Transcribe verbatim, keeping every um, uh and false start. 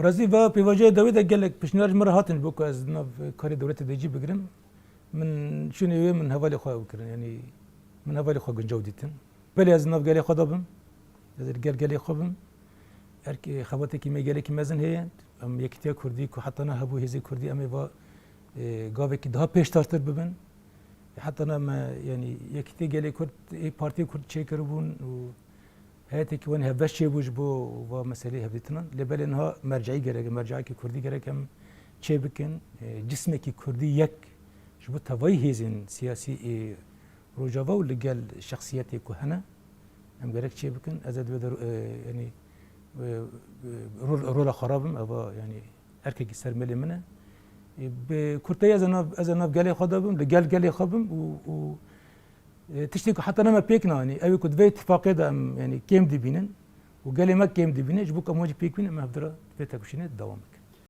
Razî va pêvajoya dawî de gelek pişniyar ji min re hatin ji bo ku ez nav karê dewletê de cî bigirim. Min şûnê wê min hevalê xwe ew kirin, yanî min hevalê xwe guncaw dîtin. Belê ez nav gelê xwe de bim, ez ê li gel gelê xwe bim. Erk, e, xebatekî me gelekî mezin heye. Em yekîtiya Kurdî ku heta niha hebû hêzê Kurdî em ê va, e, gavekî daha pêştartir bibin. Heta niha me, yanî yekîtiya gelê Kurd, ê partiyê Kurd çêkiribûn û heyetekî wan hevbeş çêbû ji bo va meselê hevdîtinan. Lê belê niha merceî gerek e, merceekî Kurdî gerek em çêbikin. E, cismekî Kurdî yek ji bo tevayî hêzên siyasî ê Rojava û li gel şexsiyetê ku hene, em gerek çêbikin. Ez ê di vê de, e, yanî, e, e, rol, rola xwe rabim, eva, yanî, erkekî ser mêlê min e. E, bi kurteyî ez ê nav, ez ê nav gelê xwe de bim, li gel gelê xwe bim û, û, e, tiştê ku heta niha me pêk nayê, ew ê ku di vê îtifaqê de em, yanî, kêm dibînin û gelê me kêm dibîne, ji bo ku em wan jî pêk bînin, em hevdira di vê têkoşînê dewam bikin.